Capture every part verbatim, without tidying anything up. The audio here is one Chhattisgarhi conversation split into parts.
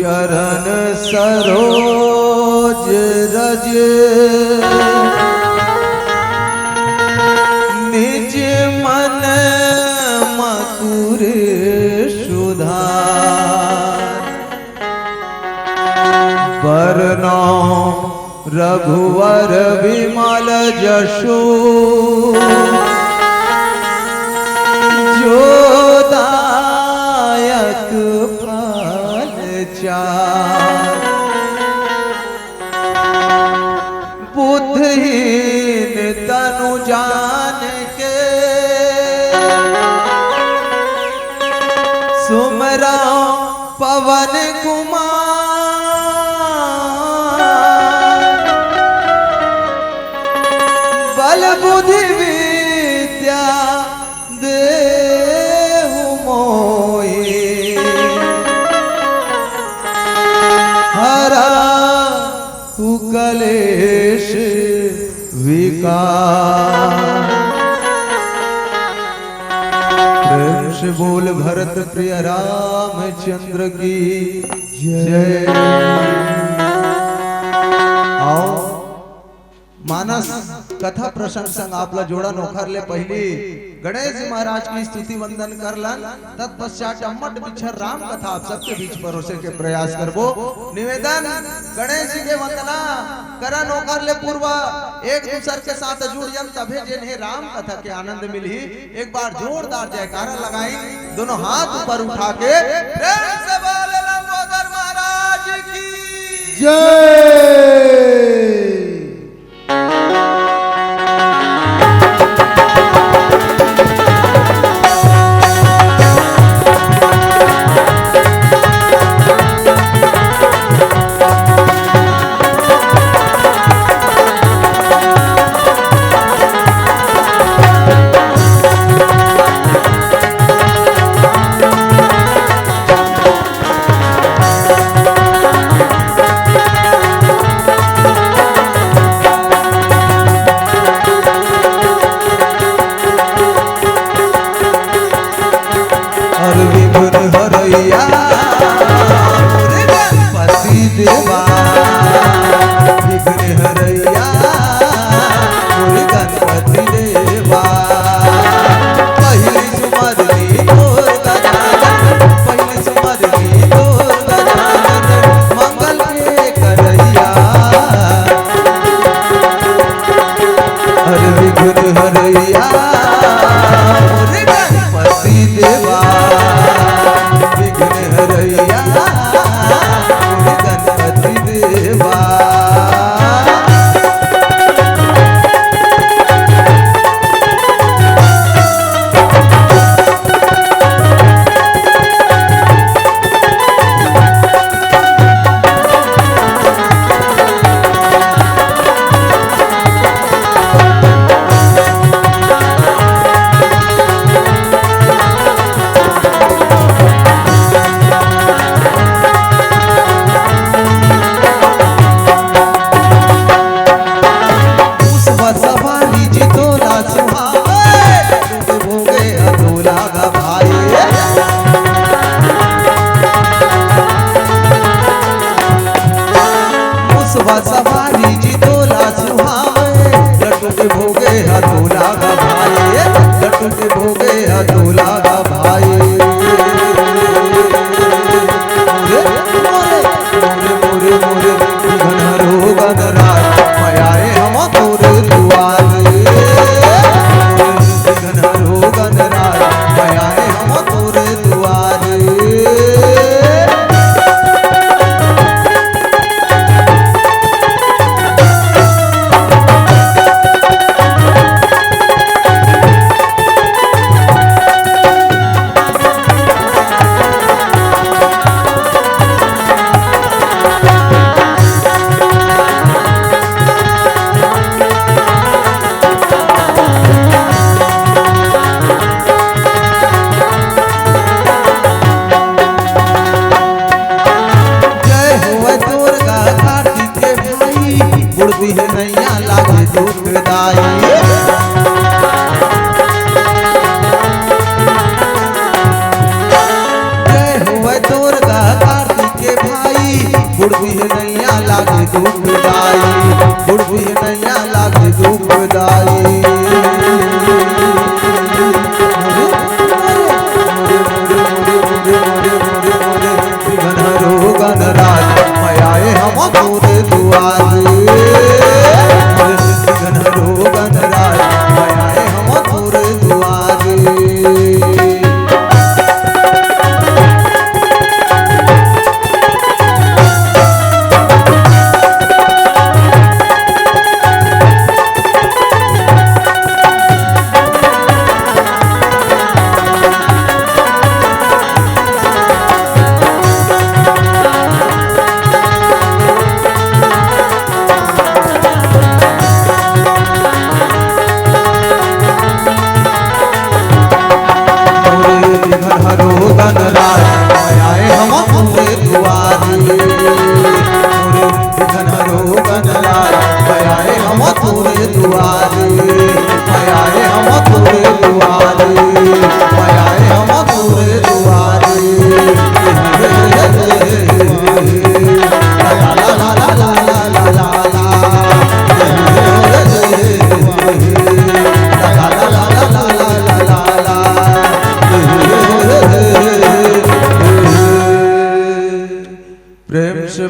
चरण सरोज रज, निज मन मकुर सुधार। बरनउँ रघुवर विमल जसु, जो दायक फल चार। बुद्धहीन तनु जान के, सुमरउँ पवन कुमार। बल बुद्धि विद्या देहु मोहि, हरहु कलेश विकार। प्रेम से बोल भरत प्रिय रामचंद्र की जय। आओ, मानस कथा प्रसंग संग आप ला जोड़न, ओखर ले पहिली गणेश जी महाराज की स्तुति वंदन कर लन। तत्पश्चात अम्मट बिच्छर राम कथा आप सबके बीच परोसे के प्रयास करबो। निवेदन, गणेश जी के वंदना करन, ओकर ले पूर्व एक दूसर के साथ जुड़ जन, तभे जेन हे राम कथा के आनंद मिलही। एक बार जोरदार जयकारा लगाई, दोनों हाथ ऊपर उठा के प्रेम से बोले लंबोदर महाराज की जय। अरे विघ्न हरैया मोरे गणपति देवा, विघ्न हरैया मोरे गणपति देवा। पहिली सुमरली तोर गजानन, पहिली सुमरली तोर गजानन, मंगल के करैया। अरे विघ्न हरैया मोरे गणपति देवा, विघ्न हरैया मोरे गणपति देवा।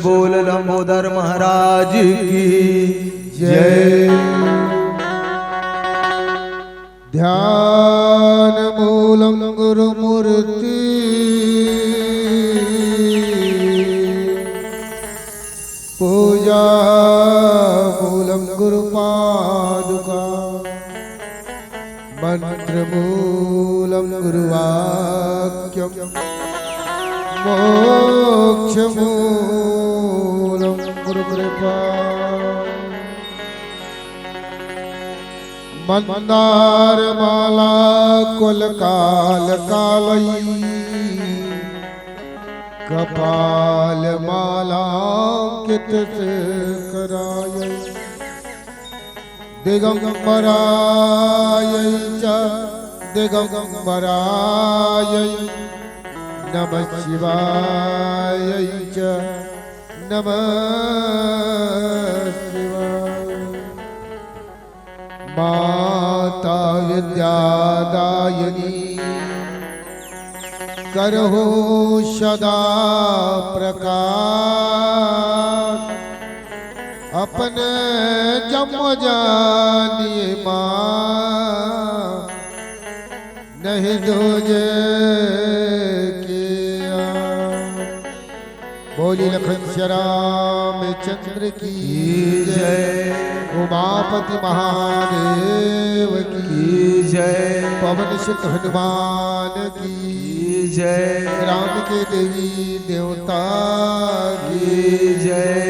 बोल लंबोदर महाराज की जय। ध्यान मूलं गुरुमूर्ति, पूजा मूलं गुरुपादुका, मंत्र मूलं गुरुवाक्यं, मोक्ष मूलं गुरुकृपा। मंदार माला कुल काल कालई, कपाल माला अंकित से करायई। दिगंबरायई च दिगंबरायई, नमः शिवायई च नमः शिवाय। माता विद्यादायिनी करहु सदा प्रकाश, अपन जम जानिए माँ नहीं दूजे किया। बोली लखन श्री रामचंद्र की जय। उमापति महादेव की जय। पवन सुत हनुमान की जय। ग्राम के देवी देवता की जय।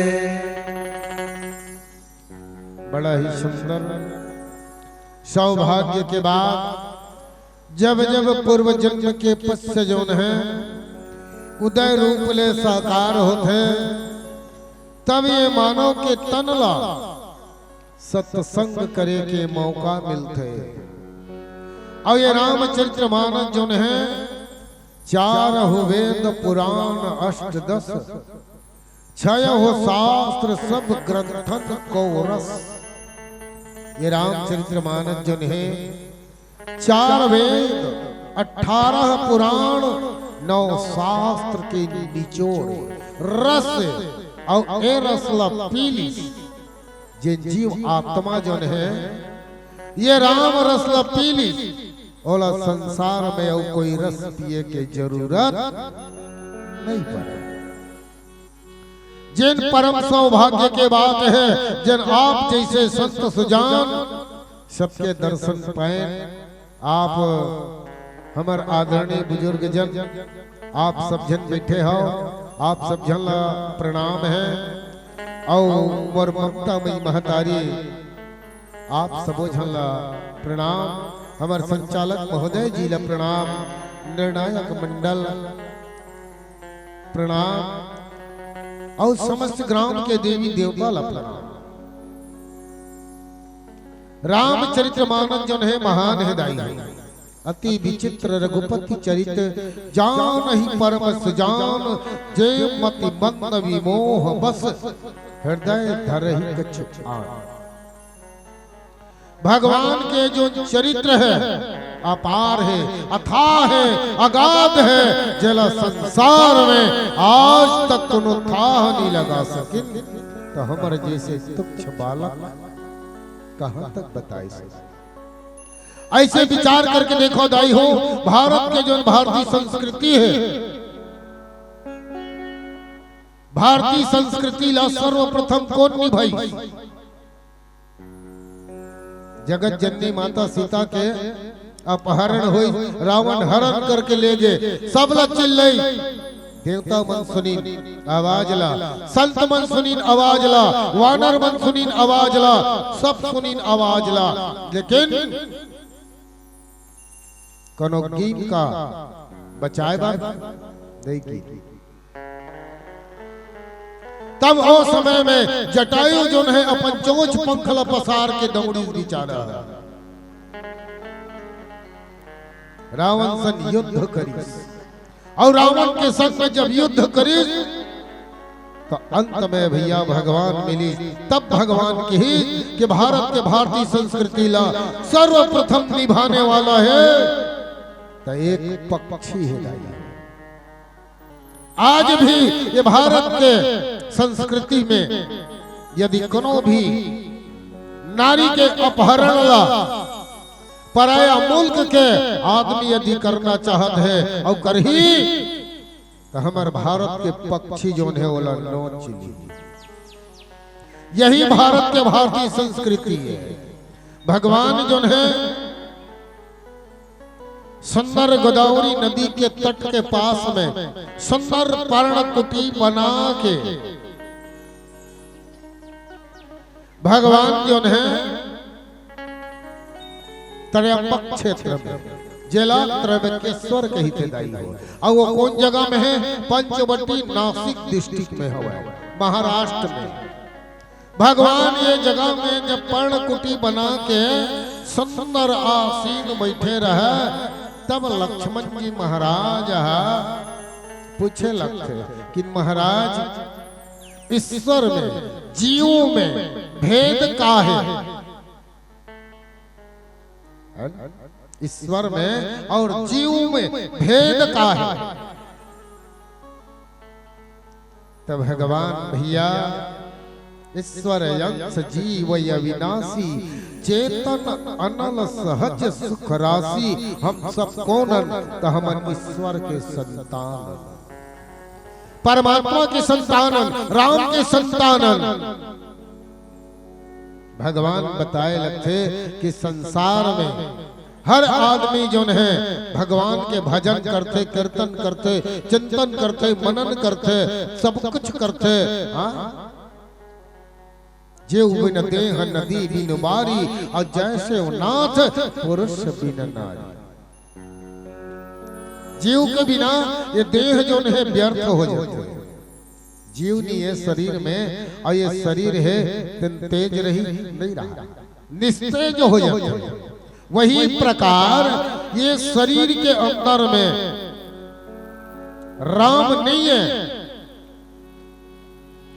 बड़ा ही सुंदर सौभाग्य के बाद जब जब पूर्व जन्म के पश्य जोन है उदय रूप ले साकार होथे, तब ये मानव के तन ला सत्संग करे के मौका मिलथे। अउ ये रामचरित्र मानस जोन है, चार हो वेद पुराण अष्ट दस, छय हो शास्त्र सब ग्रंथन को रस। ये रामचरित्र मानस जोन है, चार वेद, अठारह पुराण, नौ शास्त्र के निचोड़, रस अउ ए रस ला पीलिस, जे जीव आत्मा जोन है, ये राम रस ला पीलिस, ओला संसार में अउ कोई रस पिए के जरूरत नहीं पड़े। जेन परम सौभाग्य के बात है, जेन आप जैसे संत सुजान सबके दर्शन पाए। आप हमर आदरणीय बुजुर्ग जन, आप सब झन बैठे हो, आप सब झन ला प्रणाम है। अउ मोर ममता मई महतारी, आप सबो झन ला प्रणाम, हमर संचालक महोदय जी ला प्रणाम, निर्णायक मंडल प्रणाम, अउ समस्त ग्राम के देवी देवता ला प्रणाम। रामचरित्र मानस जन हे महान हे दाई, अति विचित्र रघुपति चरित, जानहि परम सुजान, जे मति मंद विमोह बस, हृदय धरहि कछु आन। भगवान के जो चरित्र है, अपार है, अथाह है, अगाध है, जेला संसार में आज तक कोनो थाह नहीं लगा सकिन, तो हमर जैसे तुच्छ बालक कहाँ तक बताए सके। ऐसे विचार करके देखो दाई हो, भारत के जो भारतीय संस्कृति है, भारतीय संस्कृति ला सर्वप्रथम कौन निभाई? जगत जननी माता सीता के अपहरण होई, रावण हरण करके ले गे, सबला चिल्लई, देवता मन सुनीन आवाज ला, संत मन सुनीन आवाज ला, वानर मन सुनीन आवाज ला, सब सुनीन आवाज ला, लेकिन कोनो कीन का बचाए बर नहीं कीन। तब ओ समय में जटायु जोन है अपन चोंच पंख ल पसार के दौड़ी बिचारा रावण सन युद्ध करिस। अउ रावण के संग में जब युद्ध करिस तो अंत में भैया भगवान मिलिस। तब भगवान किहिस कि भारत के भारतीय संस्कृति ला सर्वप्रथम निभाने वाला है तो एक पक्षी है दाई। आज भी ये भारत के संस्कृति में यदि कोनो भी नारी के अपहरण ला पराया मुल्क के आदमी यदि करना चाहत हे अउ करही, त हमर भारत के पक्षी जोन हे, ओला नोच ली। यही भारत के, भारतीय संस्कृति हे। भगवान जोन हे, सुंदर गोदावरी नदी के तट के पास में सुंदर पर्णकुटी बना के भगवान जोन हे, त्रयंबक क्षेत्र में, जेला त्रयंबकेश्वर कहिथे दाई हो। अउ वो कोन जगह में हे? पंचवटी, नासिक डिस्ट्रिक्ट में हवय, महाराष्ट्र में। भगवान ये जगह में जब पर्णकुटी बना के सुंदर आसीन बैठे रहे, तब लक्ष्मण जी महाराज ह पूछे लगथे कि महाराज, ईश्वर में, जीव में भेद का हे? ईश्वर में अउ जीव में भेद का हे? त भगवान भैया, ईश्वर अंश जीव अविनाशी, चेतन अनल सहज सुख राशि। हम सब कोन अन? त हमन ईश्वर के संतान अन, परमात्मा के संतान अन, राम के संतान अन। भगवान बताए लगथे कि संसार में हर आदमी जोन हे, भगवान के भजन करथे, कीर्तन करथे, चिंतन करथे, मनन करथे, सब कुछ करथे। हाँ? जेउ बिन देह नदी बिन बारी, अउ जैसे नाथ पुरुष बिन नारी। जीव के बिना ये देह जोन हे व्यर्थ हो जाथे। जीव नइ हे शरीर में, अउ ये शरीर हे तेन तेज रही, नइ रहा, निस्तेज हो जाथे। वही प्रकार ये शरीर के अंदर में राम नइ हे,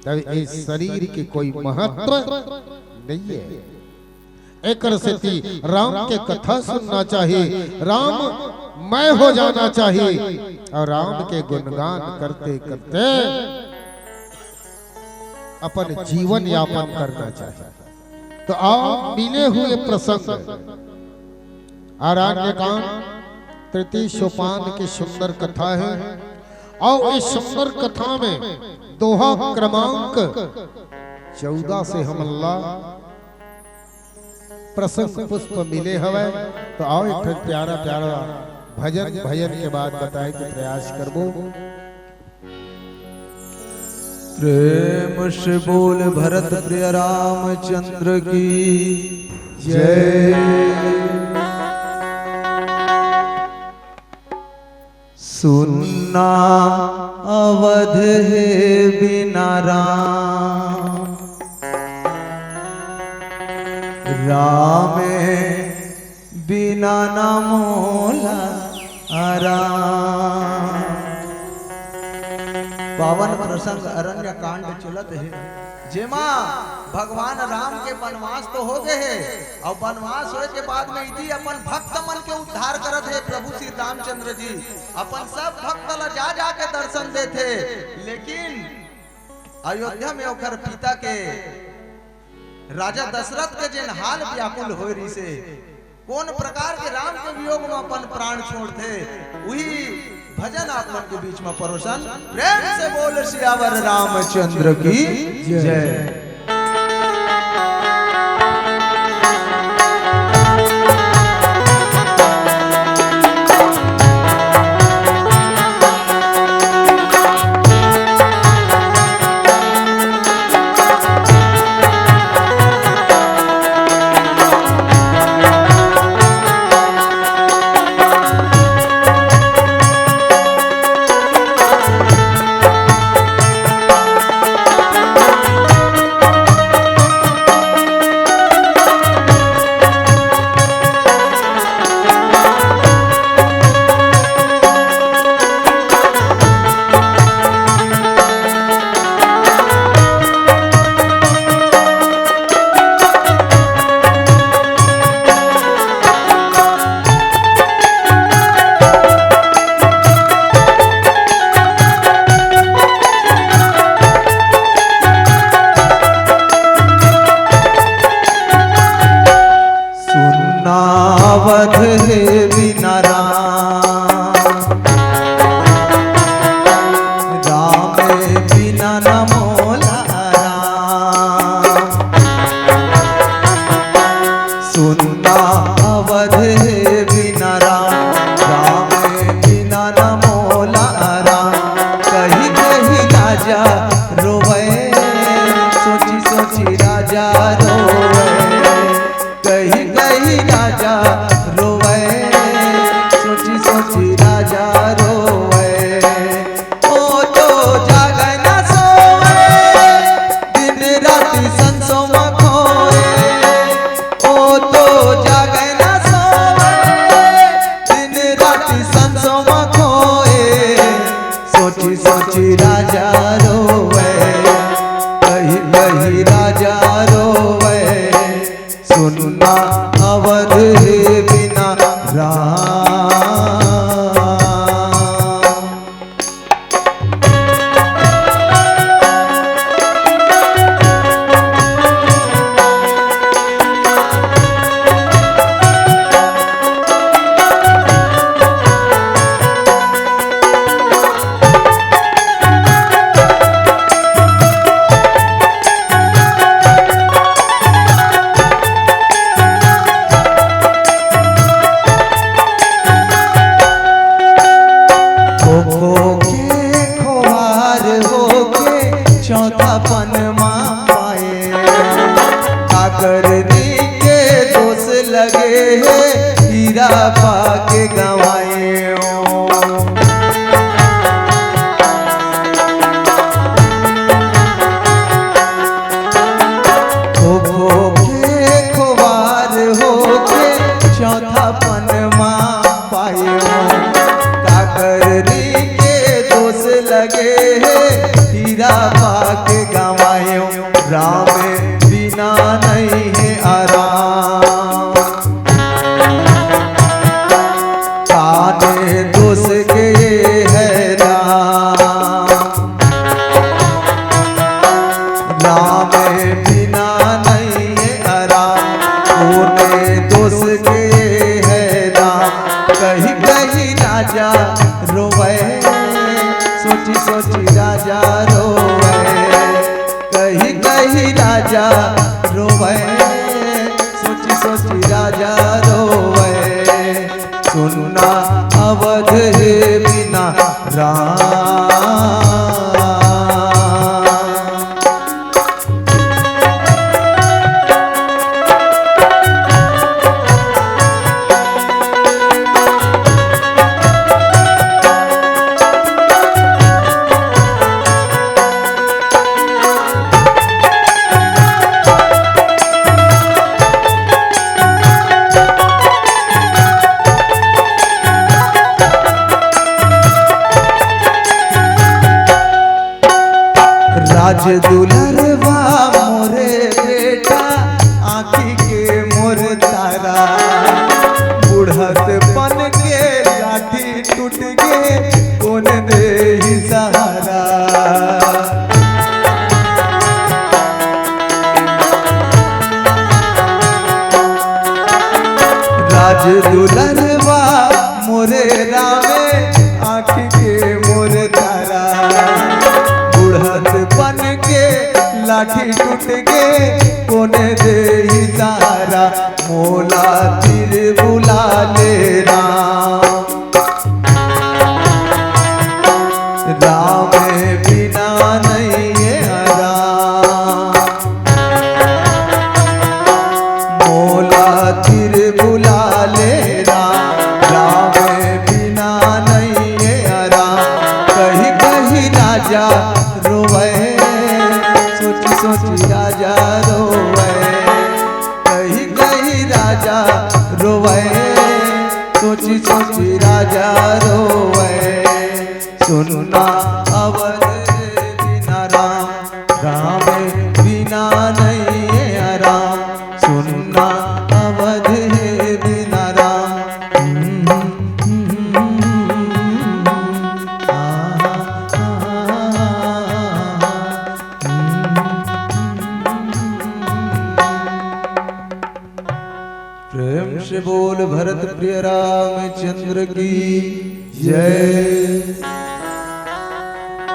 तब ये शरीर के कोई महत्व नइ हे। एकर सेती राम के कथा सुनना चाही, राममय हो जाना चाही अउ राम के गुणगान करते करते अपन जीवन यापन करना चाही। त आओ, मिले हुए प्रसंग, आरण्यकांड तृतीय सोपान के सुंदर कथा हे। अउ इस सुंदर कथा में दोहा क्रमांक चौदह से हमन ला प्रसंग पुष्प मिले हवय। त आओ, एक ठन प्यारा प्यारा भजन, भजन के बाद बताए के प्रयास करबो। प्रेम से बोल भरत प्रिय रामचंद्र की जय। सुन्ना अवध हे बिना राम, रामे बिना न मोला आराम। पावन प्रसंग अरण्य कांड चलत हे, जेमा भगवान राम के वनवास तो हो गए हे, अउ वनवास होए के बाद में इति अपन भक्त मन के उद्धार करत हे प्रभु श्री रामचंद्र जी। अपन सब भक्त ला जा जा के दर्शन देथे, लेकिन अयोध्या में ओकर पिता के, राजा दशरथ के जेन हाल व्याकुल होए रिसे, कोन प्रकार के राम के वियोग में अपन प्राण छोड़थे, उही भजन आप मन के बीच में परोसन। प्रेम से बोल सियावर रामचंद्र की जय। राजा रोवै, सोची सोची राजा रोवै, कही कही राजा रोवै, सोची सोची राजा रोवै। ओ तो जागै ना सोवै, दिन राति संसो म खोए। ओ तो जागै ना सोवै, दिन राति संसो म खोए। सोची सोची राजा रोवै, कही कही राजा रोवै, सुनना अवध हे बिना राम। खो खो के खोहार होके चौथापन मा पाए। काकर नी के दोष लगे हे, हीरा पाके गंवाए। खो खो के खोहार होके चौथापन मा पायो। काकर नी के दोष लगे हे, हीरा पाके गंवायो। राम बिना नहीं हे आराम। काने दोष के हे राम। राम बिना नहीं हे आराम, कोने दोष के हे राम। कही कही राजा रोवै, सोची सोची राजा रोवै, कही कही राजा रोवै, सोची सोची राजा रोवै। सुनना अवध हे बिना राम। राज दुलरवा मोरे बेटा, आँखी के मोर तारा, बुढ़तपन के लाठी टूट गे, कोन देही सहारा। राज दुलरवा मोरे रामे, आँखी के मोर तारा, बुढ़तपन के लाठी टूट गे, कोने देही सहारा, मोला तीर बुला ले राम। राम बिना नहीं हे राम, मोला तीर बुला ले राम। राम बिना नहीं हे राम, कही कही राजा रोवै, सोची सोची राजा रोवै। कही कही राजा रोवै, सोची सोची राजा रोवै। सुनना अवध बिना राम, राम बिना नहीं हे राम। सुनना अवध हे बिना राम। प्रेम से बोल भरत प्रिय रामचंद्र की जय।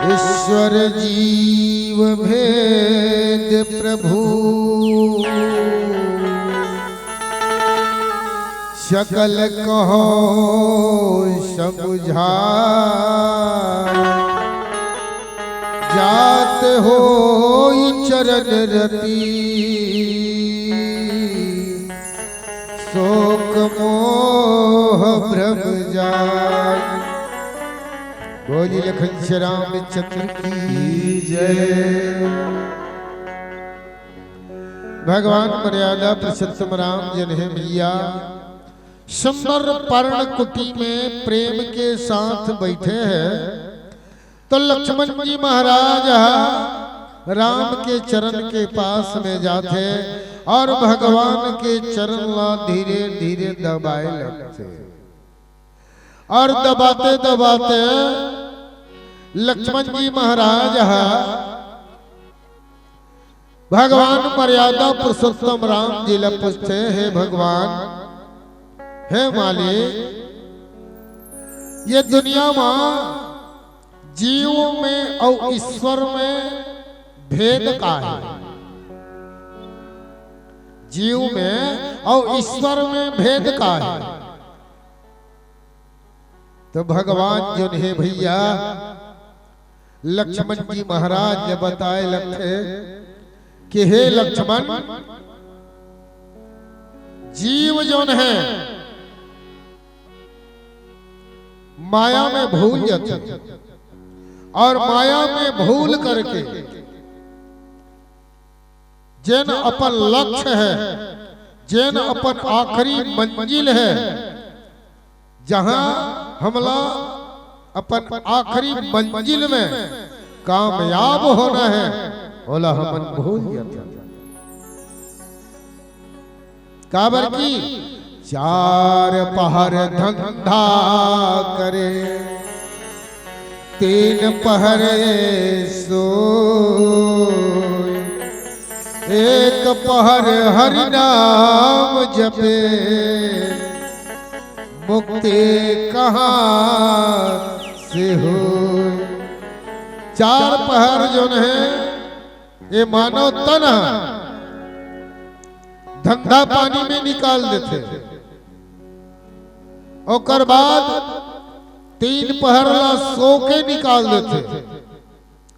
ईश्वर जीव भेद प्रभु, सकल कहो समुझाय। जात होई चरण रति, शोक मोह भ्रम जाई। बोली लखन श्री रामचंद्र की जय। भगवान मर्यादा पुरुषोत्तम राम जन हे भैया, सुंदर पर्ण कुटी में प्रेम के साथ बैठे हैं। तो लक्ष्मण जी महाराज हा राम के चरण के पास में जाथे और भगवान के चरण ला धीरे धीरे दबाए लगथे। और दबाते दबाते लक्ष्मण जी महाराज हा भगवान मर्यादा पुरुषोत्तम राम जी ला पूछथे, हे भगवान, हे मालिक, ये दुनिया मा जीव में अउ ईश्वर में भेद का हे? जीव में अउ ईश्वर में भेद का हे? तो भगवान जोन हे भैया, लक्ष्मण जी महाराज ला बताए लगथे कि हे लक्ष्मण, जीव जोन हे माया में भूल जाथे और माया में भूल करके जेन अपन लक्ष्य हे, जेन अपन आखिरी मंजिल हे, जहां हमला अपन आखिरी मंजिल में कामयाब होना हे, ओला हमन भूल जाथन। काबर कि चार पहर धंधा करे, तीन पहर सोय, एक पहर हरि नाम जपे, मुक्ति कहाँ से होय। चार पहर जोन हे, ये मानव तन ह धंधा पानी में निकाल देथे, ओकर बाद तीन पहर ला सो के निकाल देथे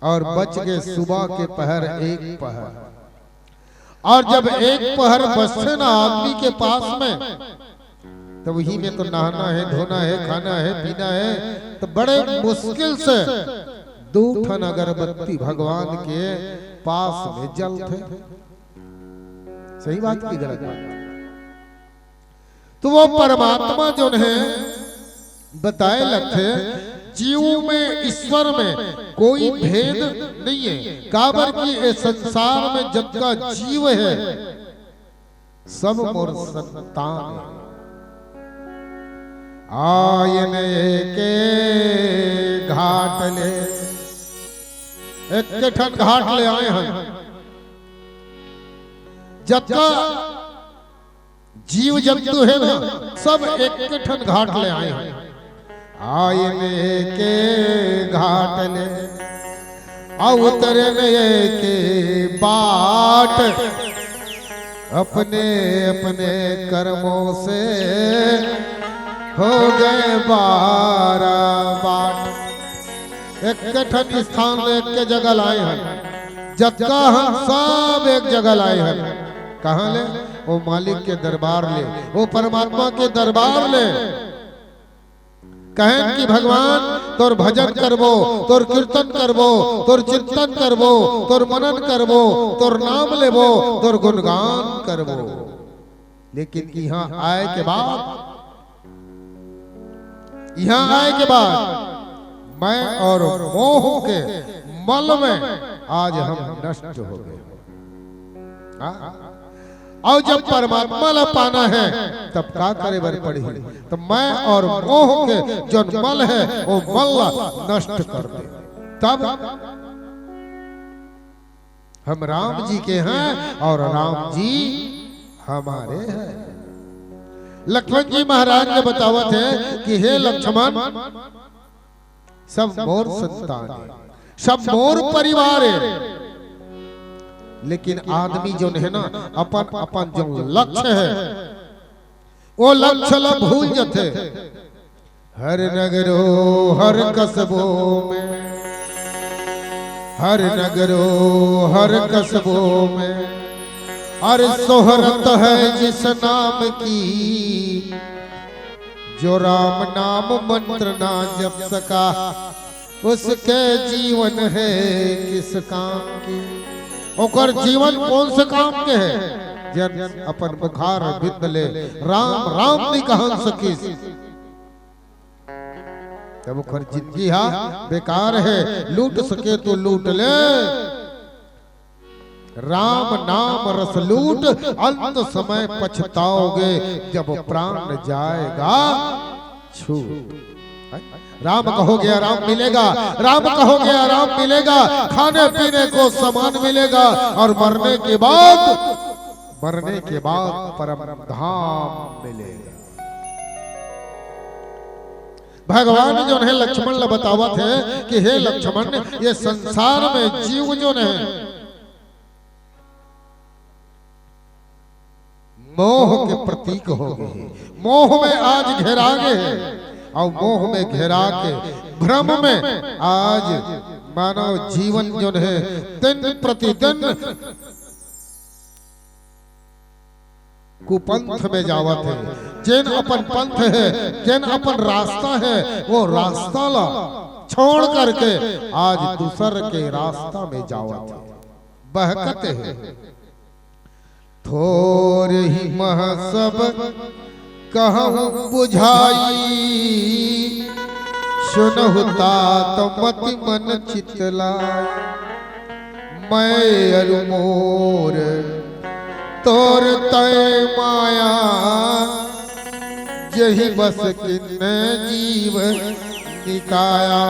और बच के सुबह के पहर एक पहर। और जब एक पहर बचथे ना आदमी के पास में, तब उही में तो नहाना हे, धोना हे, खाना हे, पीना हे, तो बड़े मुश्किल से दू ठन अगरबत्ती भगवान के पास में जलथे। सही बात कि गलत बात? तो वो परमात्मा जोन हे बताए लगथे, जीव में ईश्वर में कोई भेद नहीं हे। काबर कि ये संसार में जतका जीव हे, सब मोर संतान हे। आयन एके घाट ले, एके ठन घाट ले आए हन। जतका जीव जंतु हे ना, सब एके ठन घाट ले आए हन। आयन एके घाट ले, अउ उतरन एके बाट। अपने अपने कर्मों से हो गए बारह बाट। एके ठन स्थान ले एके जगह लाए हन। जतका हन सब एक जगह लाए हन। कहाँ ले? वो मालिक के दरबार ले, वो परमात्मा के दरबार ले। कहेन कि भगवान, तोर भजन करबो, तोर कीर्तन करबो, तोर चिंतन करबो, तोर मनन करबो, तोर नाम लेबो, तोर गुणगान करबो। लेकिन इहाँ आए के बाद, इहाँ आए के बाद मैं और मोह के मल में आज हम नष्ट हो गए। हाँ? अउ जब परमात्मा ला पाना हे, तब का करे बर पड़ही? तो मैं और मोह के जोन मल हे, वो मल ला नष्ट कर दे। तब हम राम जी के हैं और राम जी हमारे हैं। लक्ष्मण जी महाराज ने बतावत हे कि हे लक्ष्मण, सब मोर संतान हे, सब मोर परिवार हे, लेकिन आदमी जोन हे ना, अपन अपन जोन लक्ष्य हे, वो लक्ष्य ला भूल जथे। हर नगरो हर कस्बों में हर नगरों हर कस्बों में, अरे शोहरत है जिस नाम की, जो राम नाम मंत्र ना जप सका, उसके जीवन है किस काम की। ओकर जीवन कौन से काम के है, जेन अपन मुखार बिंद ले राम राम नइ कहन सकिस। तब ओकर जिंदगी हा बेकार है, लूट सके तो लूट ले। राम नाम रस लूट, अंत समय पछताओगे, जब प्राण जाएगा छूट। राम कहोगे आराम मिलेगा, राम कहोगे आराम मिलेगा, खाने पीने को सामान मिलेगा, और मरने के बाद, मरने के बाद परम धाम मिलेगा। भगवान जोन हे लक्ष्मण ला बतावत हे कि हे लक्ष्मण, ये संसार में जीव जोन हे मोह के प्रतीक हो गे हे, मोह में आज घेरा गे हे, अउ मोह में घेरा के भ्रम में आज मानव जीवन जोन हे दिन प्रतिदिन कुपंथ में जावत हे। जेन अपन पंथ हे, जेन अपन रास्ता हे, वो रास्ता ला छोड़ करके आज दूसर के रास्ता में जावत हे, बहकत हे। थोर ही मह सब कहूँ बुझाई, सुनहु तात मति मन चित लाई। मैं अरु मोर तोर तय माया, जहि बस किन्ने जीव निकाया।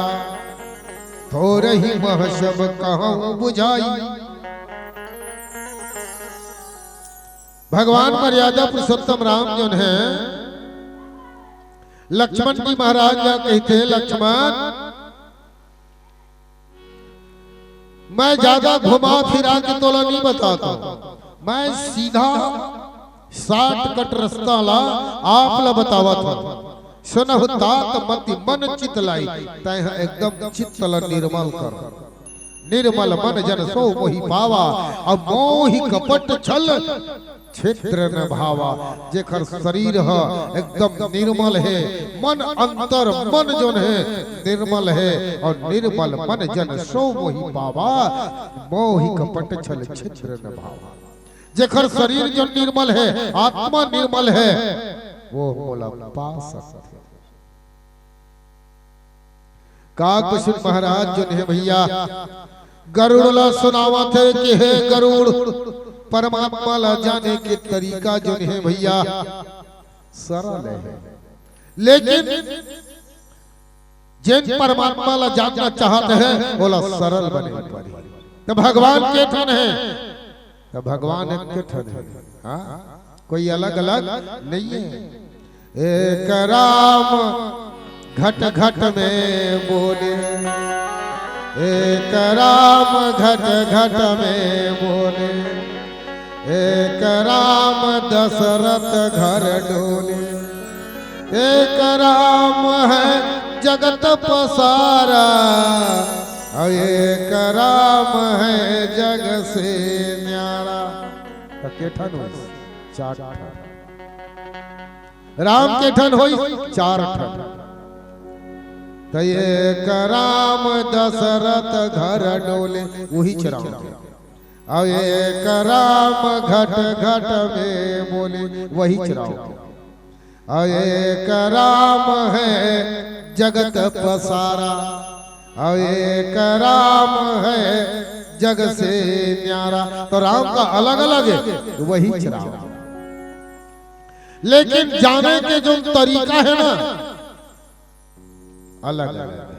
थोरहि मह सब कहूँ बुझाई। भगवान मर्यादा पुरुषोत्तम राम जोन हे, लक्ष्मण जी महाराज ला कहिथे, लक्ष्मण, मैं ज्यादा घुमा फिरा के तोला नइ बतात हँव, मैं सीधा shortcut रस्ता ला आप ला बतावत हँव। सुनहु तात मति मन चित लाई, तैं ह एकदम चित्त ला निर्मल कर, निर्मल मन जन सो मोहि पावा, अब मोहि कपट छल छिद्र न भावा। जेकर शरीर ह एकदम निर्मल हे, मन अंतर मन जोन हे निर्मल हे, अउ निर्मल मन जन सो मोहि पावा, मोहि कपट छल छिद्र न भावा। जेकर शरीर जोन निर्मल हे, आत्मा निर्मल हे, वो मोला पा सकथे। काकभूषण महाराज जोन हे भइया, गरुड़ ला सुनावत हे कि हे गरुड़, परमात्मा ला जाने के तरीका जोन हे भइया, सरल हे, लेकिन जेन परमात्मा ला जानना चाहत हे, ओला सरल बने पड़ही। त भगवान के ठन हे, त भगवान एक ठन हे। हाँ, कोई अलग-अलग नइ हे। एक राम घट घट में बोले, एक राम घट घट में बोले, एक राम दशरथ घर डोले। एक राम है जगत पसारा, अउ एक राम है जग से न्यारा। त के ठन होइस? चार ठन। राम के ठन होइस? चार ठन। त एक राम दशरथ घर डोले, उहीच राम। अउ एक राम घट घट में बोले, वहीच राम। अउ एक राम है जगत पसारा, अउ एक राम है जग से न्यारा। त राम का अलग-अलग हे, वहीच राम। लेकिन जाने के जोन तरीका हे ना, अलग-अलग हे।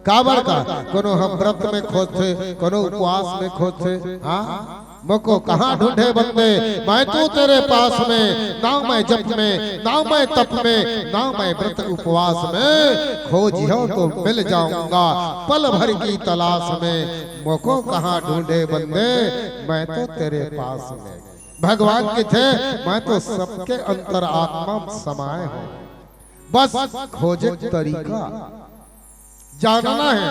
काबर का? कोनो ह व्रत में खोजथे, कोनो उपवास में खोजथे। हाँ? मोको कहाँ ढूंढे बंदे, मैं तो तेरे पास में, ना मैं जप में, ना मैं तप में, ना मैं व्रत उपवास में, खोजिहौ तो मिल जाऊंगा पल भर की तलाश में। मोको कहाँ ढूंढे बंदे, मैं तो तेरे पास में। भगवान कहिथे, मैं तो सबके अंतरात्मा में समाए हँव। बस खोजे के तरीका जानना हे।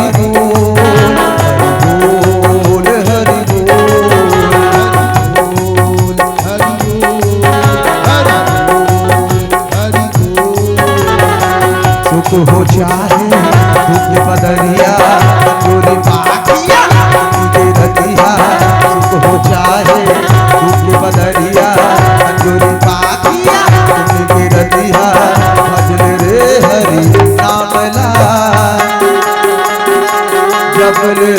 हरि बोल, हरि बोल, हरि बोल। सुख हो चाहे दुख बदरिया, अंजोरी पाखिया के रतिया। सुख हो चाहे दुख बदरिया, अंजोरी पाखिया के रतिया। भजन रे हरि नाम ला, जपन रे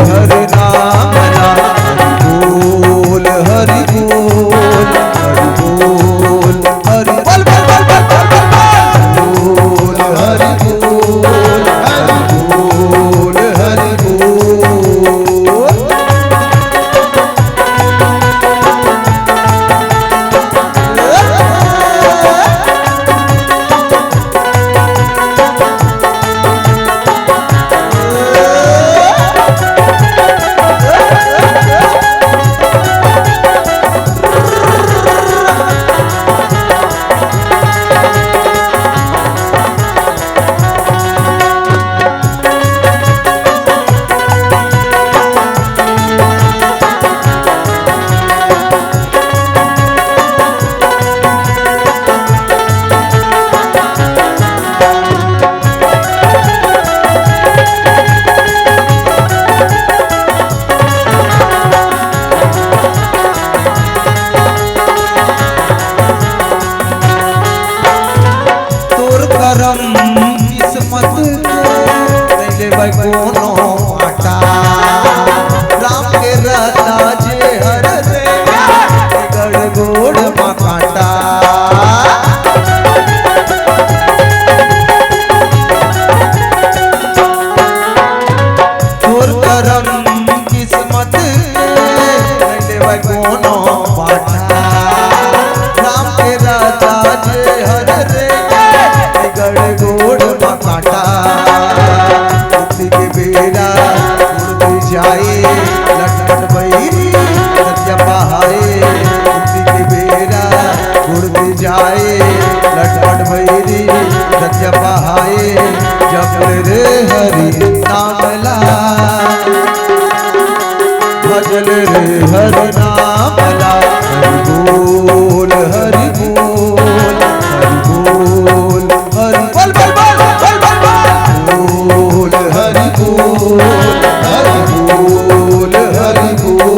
हरि नाम ला। हरि बोल, हरि बोल, हरि बोल, हरि बोल, बोल, बोल, बोल। बोल, हरि बोल, हरि बोल, हरि बोल। तोर करम किस्मत के, नइ लेवय कोनो आटा। राम के रता जे हर रे, गड़ गोड़ म कांटा। तोर करम किस्मत के, नइ लेवय कोनो बाटा। राम के रता जे हर रे, गड़ गोड़ म कांटा। मुक्ति के बेरा उड़ जाए, लटपट बैरी सत्य पहाए। मुक्ति के बेरा उड़ जाए, लटपट बैरी सत्य पहाए। जप रे हरि नाम ला, भजन रे हरि नाम ला। हरि बोल, हरि बोल, हरि बोल, हरि बोल, बोल, बोल, बोल, बोल, बोल। बोल, हरि बोल, हरि बोल, हरि बोल।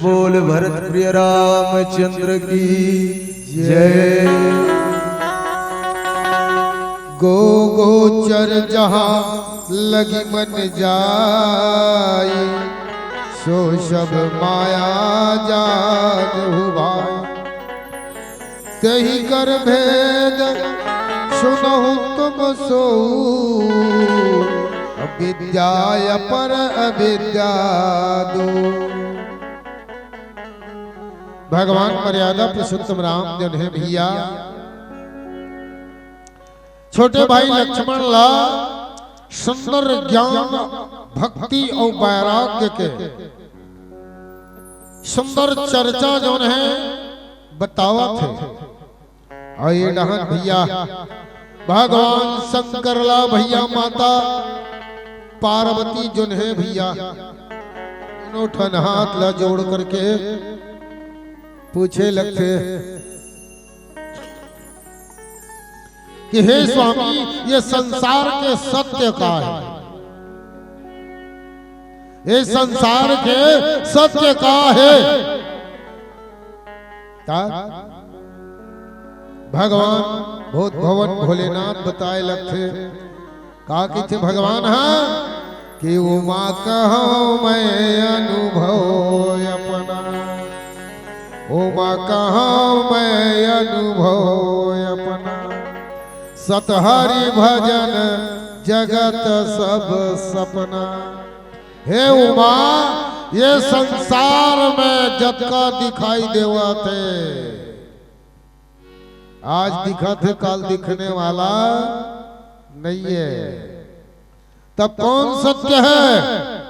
बोल भरत प्रिय रामचंद्र की जय। गो गोचर जहाँ लगी मन जाई, सो सब माया जान हुआई। तेहि कर भेद सुनहु तुम सोऊ, विद्या अपर अविद्या दो। भगवान मर्यादा पुरुषोत्तम राम जो हे भैया, छोटे भाई लक्ष्मण ला सुंदर ज्ञान, भक्ति अउ वैराग्य के सुंदर चर्चा जोन हे बतावत हे। अउ ये डहन भैया भगवान शंकर ला भैया माता पार्वती जोन हे भैया, दोनों ठन हाथ ला जोड़ करके पूछे लगथे कि हे स्वामी, ये संसार के सत्य का हे? ये संसार के सत्य का हे? तब भगवान भूत भवन भोलेनाथ बताए लगथे। का कहिथे भगवान ह कि उमा कहौं मैं अनुभव अपना, उमा कहौं मैं अनुभव अपना, सत हरि भजन जगत सब सपना। हे उमा, ये संसार में जतका दिखाई देवत हे, आज दिखत हे, काल दिखने वाला नइ हे। तब कौन सत्य हे?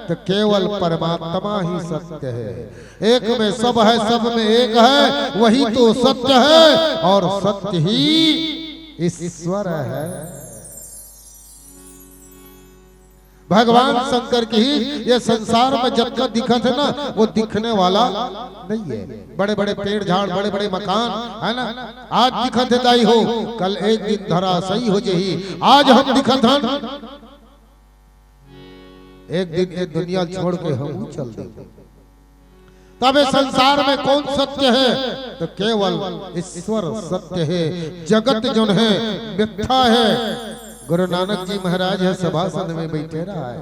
तो केवल परमात्मा ही सत्य हे। एक में सब हे, सब में एक हे, वही तो सत्य हे अउ सत्य ही ईश्वर हे। भगवान शंकर कहिस, ये संसार में जतका दिखत हे ना, वो दिखने वाला नइ हे। बड़े-बड़े पेड़ झाड़, बड़े-बड़े मकान, हे ना, आज दिखत हे दाई हो, कल एक दिन धराशायी हो जाही। आज हम दिखत हन, एक दिन ये दुनिया छोड़ के हमहू चल देबो। तब ये संसार में कौन सत्य हे? तो केवल ईश्वर सत्य हे, जगत जोन हे मिथ्या हे। गुरु नानक जी महाराज ह सभासन में बइठे रहय।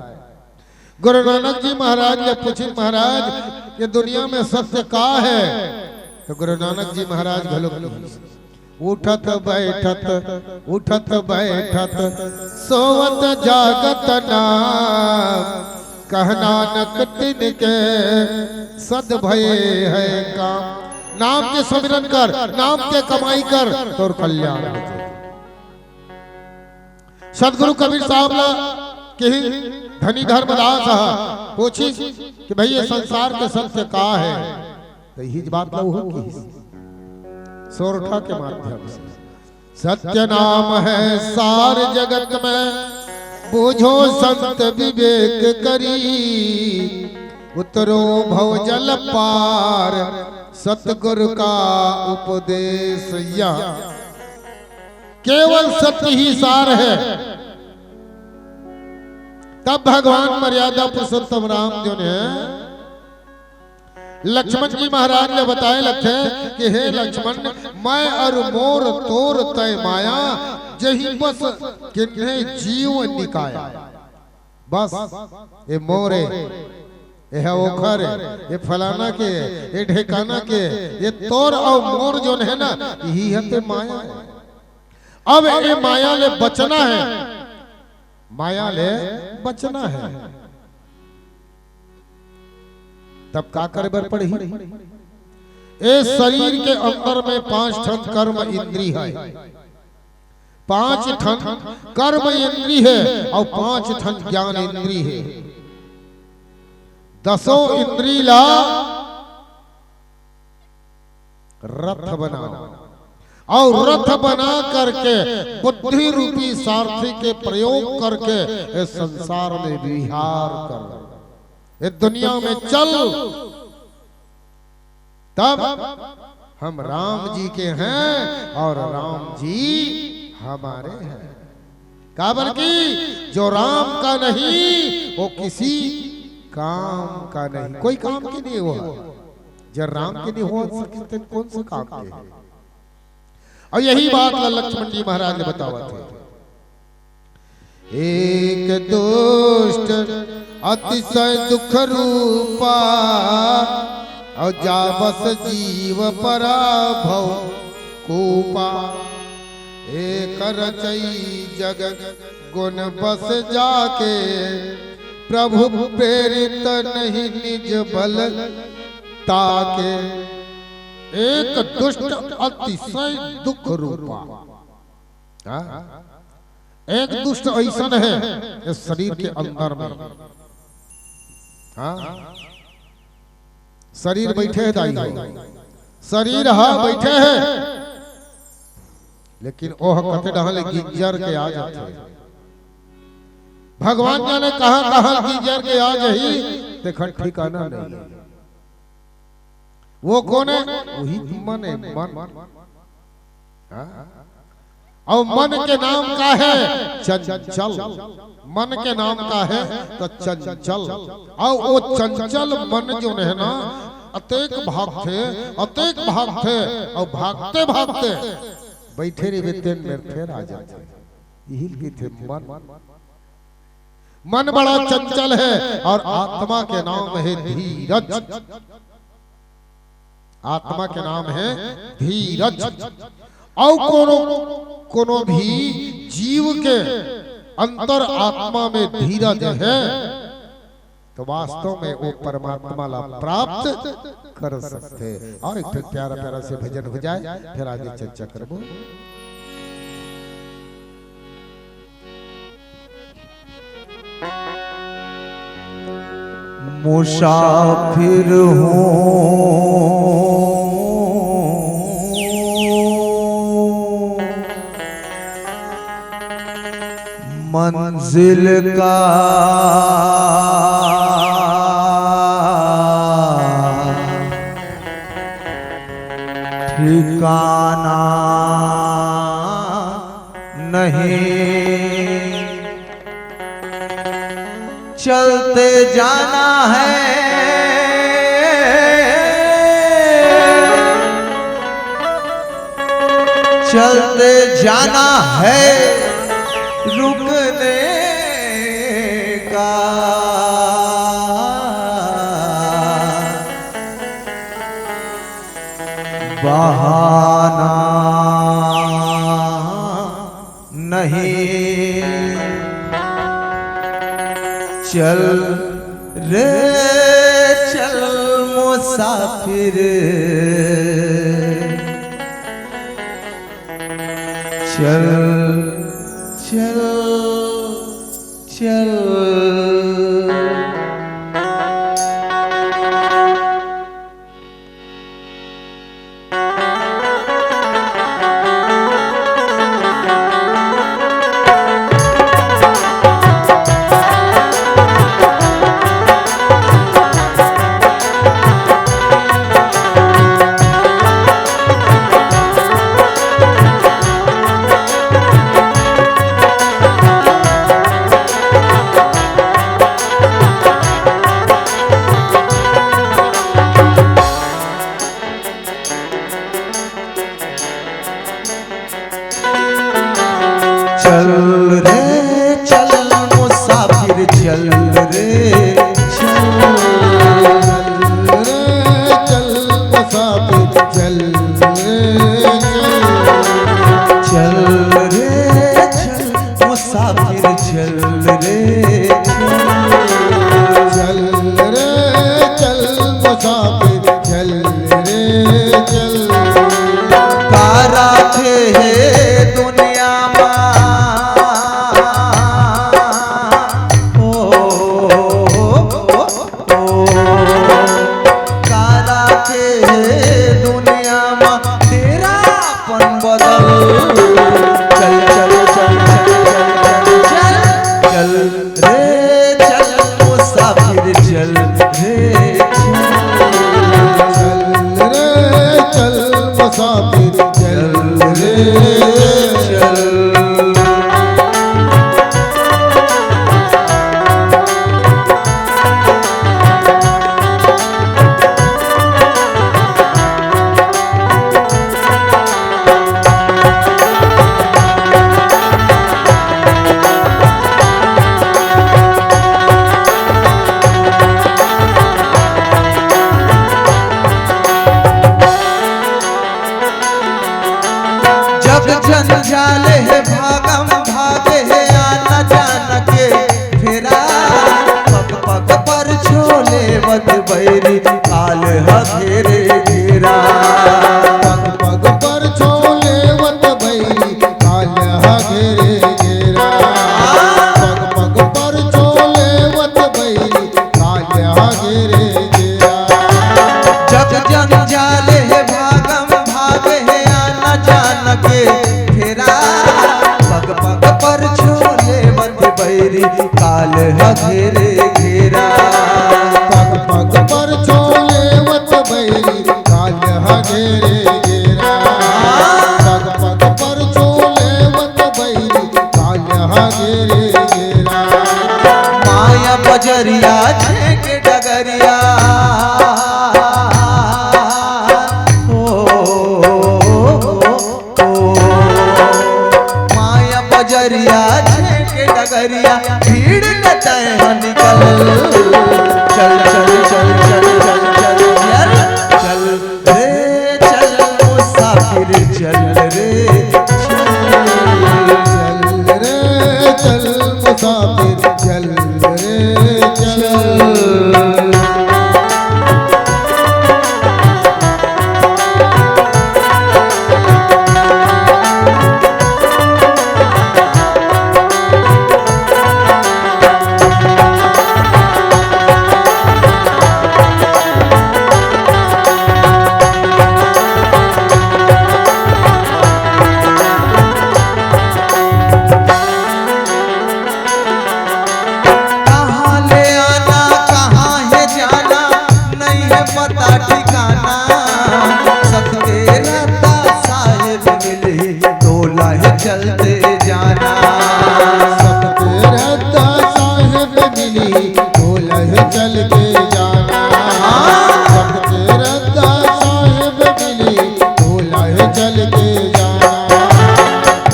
गुरु नानक जी महाराज ले पूछिन, महाराज, ये दुनिया में सत्य का हे? तो गुरु नानक जी महाराज घलो कहिस, उठत बैठत, उठत बैठत, सोवत जागत नाम, कह नानक तिनके सद भए हे काम। नाम के सुमिरन कर, नाम के कमाई कर, तोर कल्याण हो जाए। सतगुरु कबीर साहब ला कहिन, धनी धर्मदास ह पूछिस कि भाई, ये संसार के सत्य का हे? तो इही बात ला उहो कहिस, सोरठा के माध्यम से। सत्य नाम है सार जगत में, बूझो संत विवेक करी। उतरो भव जल पार, सतगुरु का उपदेश यह। केवल सत्य ही सार हे। तब भगवान मर्यादा पुरुषोत्तम राम जो हे लक्ष्मण जी महाराज ले बताए लगथे कि हे लक्ष्मण, मैं अउ मोर तोर तय माया, जही बस किन्हे जीव निकाया। बस, ये मोर हे, ये ह ओखर हे, ये फलाना के, ये ढेकाना के, ये तोर अउ मोर जोन हे ना, इही ह ते माया हे। अब ये माया ले बचना हे, माया ले बचना हे। तब का करे बर पड़ही? ए शरीर के अंदर में पांच ठन कर्म इंद्री हे। पांच ठन कर्म इंद्री हे अउ पांच ठन ज्ञान इंद्री हे। दसों इंद्री ला रथ बनाओ अउ रथ बना करके बुद्धि रूपी सारथी के प्रयोग करके इस संसार में विहार कर, इस दुनिया में चल। तब हम राम जी के हैं अउ राम जी हमारे हैं। काबर कि जो राम का नहीं, वो किसी काम का नहीं, कोई काम की नहीं हुआ। जब राम के नहीं हो सके, तेन कौन से काम के? अउ यही बात ला लक्ष्मण जी महाराज ने बतावत हे। एक दुष्ट अतिशय दुख रूपा, अउ जा बस जीव पराभव कूपा। एक रचई जग गुण बस जाके, प्रभु प्रेरित नहीं निज बल ताके। एक दुष्ट अतिशय दुख रूपा। हाँ? एक दुष्ट अइसन हे इस शरीर के अंदर में। हाँ? शरीर बइठे हे दाई हो, शरीर ह बइठे हे, लेकिन ओह कते डहर ले गिंजर के आ जाथे। भगवान जाने कहाँ कहाँ गिंजर के आ जाही, तेखर ठिकाना नहीं हे। वो कोन हे? वही मन हे, मन। हाँ? अउ मन के नाम का हे? चंचल। मन के नाम का हे? त चंचल। अउ वो चंचल मन जोन हे ना, अतेक भागथे, अतेक भागथे, अउ भागते भागते बइठे रहिबे तेन मेर फेर आ जाथे। इही ल कहिथे मन। मन बड़ा चंचल हे अउ आत्मा के नाम हे धीरज। आत्मा के नाम हे धीरज। अउ कोनो, कोनो भी जीव के अंतर आत्मा में धीरज हे, त वास्तव में वो परमात्मा ला प्राप्त कर सकथे। अउ एक ठो प्यारा प्यारा से भजन हो जाए, फेर आगे चर्चा करबो। मुसाफिर हूँ मंजिल का ठिकाना नहीं, चलते जाना है, चलते जाना है, रुकने का बहाना नहीं। चल रे चल मुसाफिर, चल, चल, चल। बैरी काल ह घेरे घेरा। पग पग पर छो लेवत बैरी काल ह घेरे घेरा। पग पग पर छो लेवत बैरी काल ह घेरे घेरा। जग जंजाल हे भागम भागे हे आना जान के फेरा। पग पग पर छो लेवत बैरी काल ह घेरे घेरा। पग पग पर छो लेवत बैरी काल ह घेरे घेरा। पग पग पर छो लेवत बैरी काल ह घेरे घेरा। माया बजरिया छेके डगरिया। ओ, ओ, माया बजरिया छेके डगरिया, भीड़ ले तैं ह निकल। चल, चल, चल, चल, चल, चल, चल, चल रे, चल मुसाफिर, चल रे, चल। चल रे, चल मुसाफिर, चल रे, चल। कहाँ ले आना, कहाँ हे जाना, नइ हे पता ठिकाना। सतबेरा त साहेब मिलही, तोला हे चलते जाना। सतबेरा त साहेब मिलही, तोला हे चलते जाना। सतबेरा त साहेब मिलही, तोला हे चलते जाना।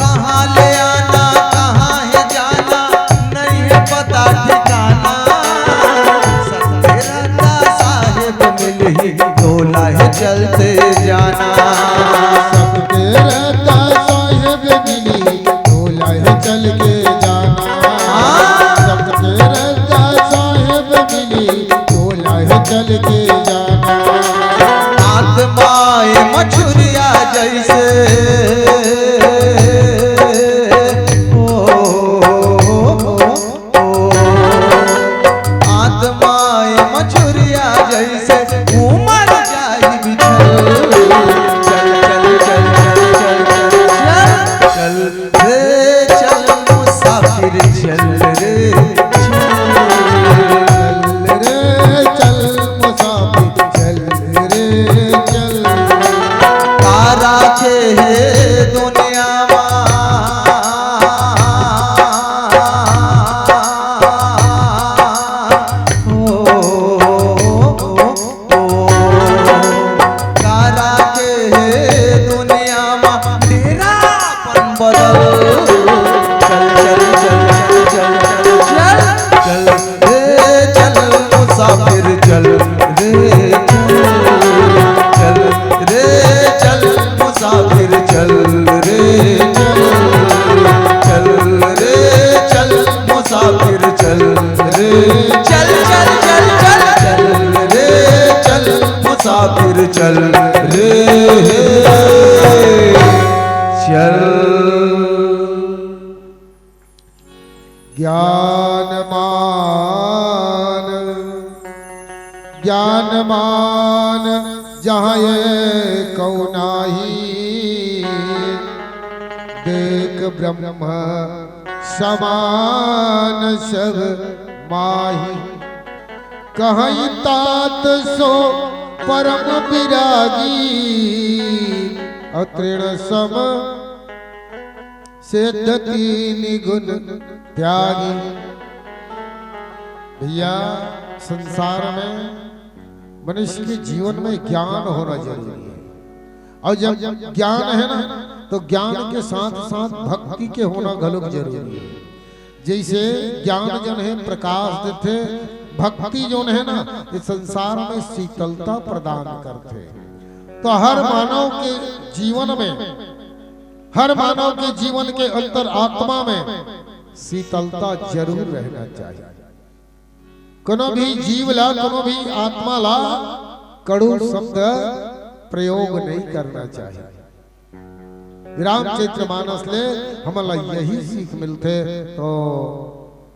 कहाँ ले आना, कहाँ हे जाना, नइ हे पता ठिकाना। सतबेरा त साहेब मिलही, तोला हे चलते जाना। सतबेरा त साहेब मिलही, तोला हे चलते जाना। सतबेरा त साहेब मिलही, तोला हे चलते जाना। आत्मा ए मछुरिया जइसे, ओ, ओ, आत्मा ए मछुरिया जइसे उमर जाही बिछल। चल, चल, चल, चल, चल, चल, चल, चल रे, चल मुसाफिर, चल रे, चल। चल रे, चल मुसाफिर, चल रे, चल। का राखे हे दुनिया मा। ओ, ओ, ओ, का राखे हे दुनिया मा, डेरा अपन बदल। चल, चल, चल, चल, चल, चल, चल, चल। ए चल मुसाफिर चल रे चल, चल रे चल मुसाफिर चल रे चल, चल रे चल मुसाफिर चल रे चल, चल, चल, चल, चल रे चल मुसाफिर चल रे चल। ज्ञान मान, ज्ञान मान जहाँ ये कौ नाही, देख ब्रह्म समान सब माही। कहई तात सो परम विरागी, अतृण सम सिद्ध तीन गुण त्यागी। भैया, संसार में, मनुष्य के जीवन में ज्ञान होना जरूरी है। और जब ज्ञान है ना, तो ज्ञान के साथ साथ भक्ति के होना घलोक जरूरी है। जैसे ज्ञान जन है, प्रकाश देथे, भक्ति जोन है ना, ये संसार में शीतलता प्रदान करथे। तो हर मानव के जीवन में, हर मानव के जीवन के अंतर आत्मा में शीतलता जरूर रहना चाहिए। कोनो भी जीव ला, कोनो भी आत्मा ला कड़ू शब्द प्रयोग नहीं करना चाहिए। रामचरित मानस ले हमन ला यही सीख मिलथे। तो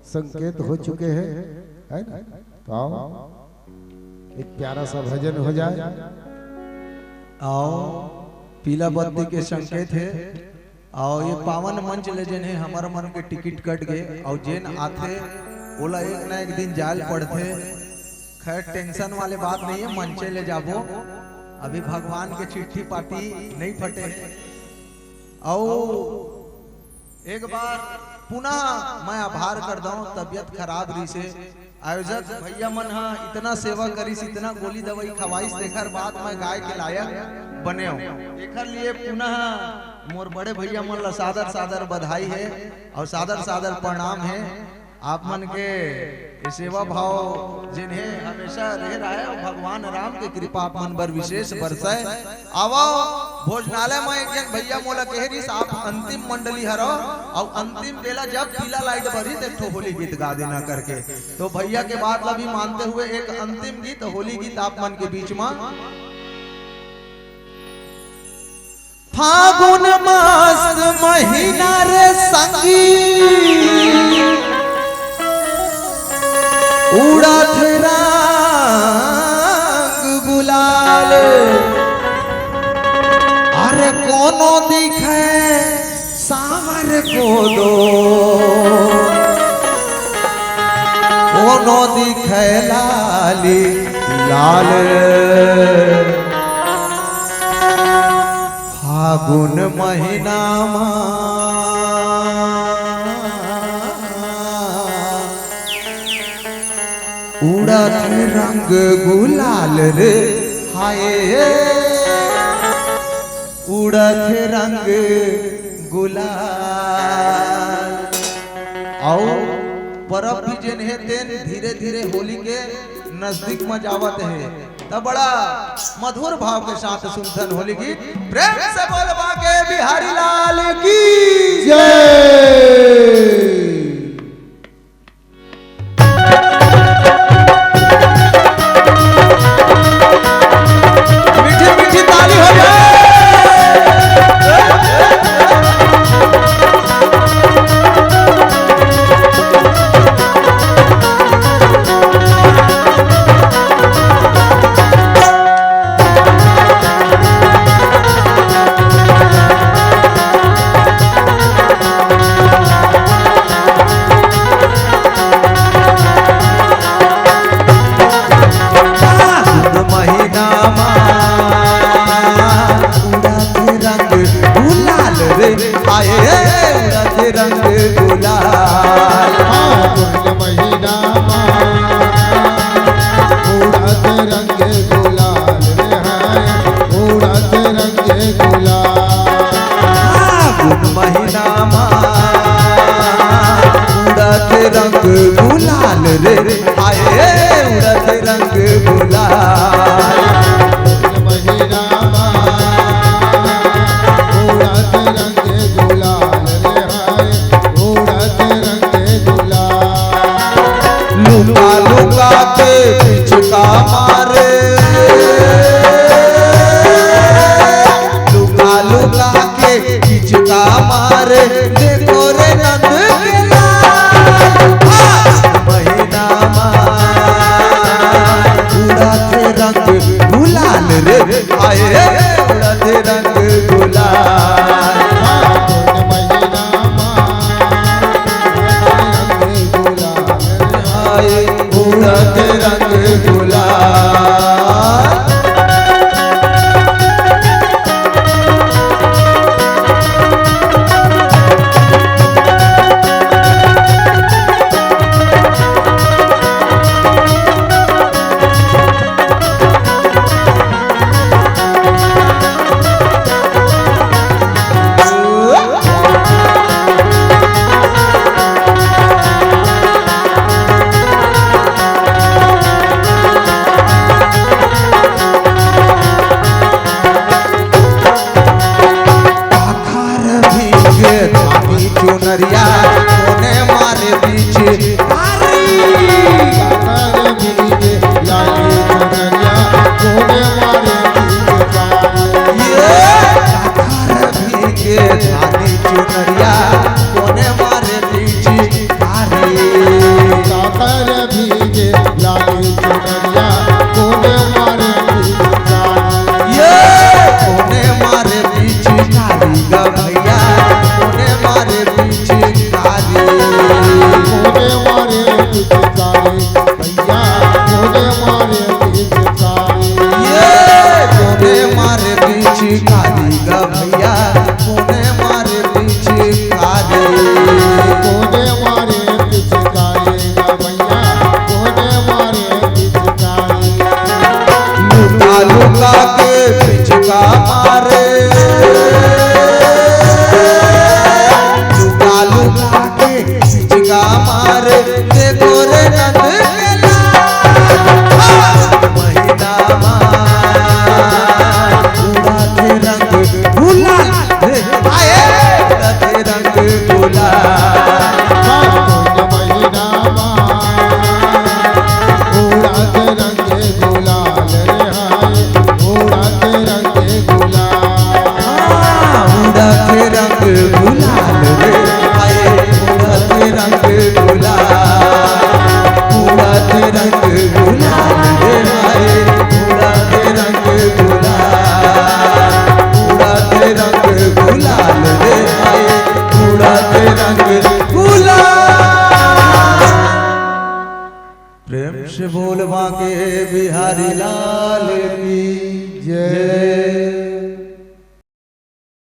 संकेत हो चुके हैं, है ना? तो आओ, एक प्यारा सा भजन हो जाए। आओ, पीला बत्ती के संकेत है। अउ ये पावन मंच ले जेन हे, हमर मन के टिकट कट गे, अउ जेन आथे, ओला एक ना एक दिन जायल पड़थे। खैर, टेंशन वाले बात नहीं है, मंचे ले जाबो। अभी भगवान के चिट्ठी पाती नहीं फटे हे। अउ एक बार पुनः मैं आभार कर दऊं, तबियत खराब रहिसे, आयोजक भैया मन ह इतना सेवा करिस, इतना गोली दवाई खवाइस, तेखर बाद मैं गाय के लायक बने हूँ। एखर लिए पुनः मोर बड़े भैया मन ला सादर सादर बधाई है और सादर सादर प्रणाम है। आप मन के ये सेवा भाव जेन हे हमेशा रहे रहे और भगवान राम के कृपा आप मन बर विशेष बरसय। आवव, भोजनालय म एक झन भैया मोला कहे रिहिस, "आप अंतिम मंडली हरव, अउ अंतिम बेला जब पीला लाइट बरही, त एक ठो होली गीत गा देना," करके। तो भैया के बात ला भी मानते हुए एक अंतिम गीत, होली गीत आप मन के बीच म। फागुन मस्त महीना रे संगी, उड़त रंग गुलाल। अरे कोनो दिखे सांवर को दो, कोनो दिखे लाली लाल। फागुन महीना मा उड़त रंग गुलाल रे, हाय, उड़त रंग गुलाल। अउ परब भी जेन हे तेन धीरे धीरे होली के नजदीक म जावत हे, त बड़ा मधुर भाव के साथ सुनथन होली गीत। प्रेम से बोल बांके बिहारी लाल की जय। मीठी मीठी ताली हो जाए। फागुन महीना मा उड़त रंग गुलाल रे, आए उड़त रंग गुलाल। फागुन महीना मा उड़त रंग गुलाल रे, हाय उड़त रंग गुलाल। फागुन महीना मा उड़त रंग गुलाल रे, हाय उड़त रंग गुलाल। महीना मा उड़त रंग गुलाल रे, हाय उड़त रंग गुलाल। लुका लुका के पिचका मारे, लुका लुका के पिचका मारे, देखो रे नंद के लाल। फागुन महीना मा उड़त रंग गुलाल रे, आए उड़त रंग गुलाल। फागुन महीना मा उड़त रंग गुलाल रे, आए उड़त रंग गुलाल। का मारे, लुका लुका के सिचका मारे, देखो रे नंद के लाल। महीना मा उड़ाथे रंग गुलाल रे, आए उड़ाथे रंग गुलाल। फागुन महीना मा उड़ाथे रंग गुलाल रे हाय, उड़ाथे रंग गुलाल। हाँ, उड़ाथे रंग गुलाल रे हाय, उड़ाथे रंग गुलाल, उड़ाथे रंग गुलाल रे हाय, उड़ाथे रंग गुलाल, उड़ाथे रंग गुलाल रे हाय, उड़ाथे रंग गुलाल। प्रेम से बोल बांके बिहारी लाल की जय।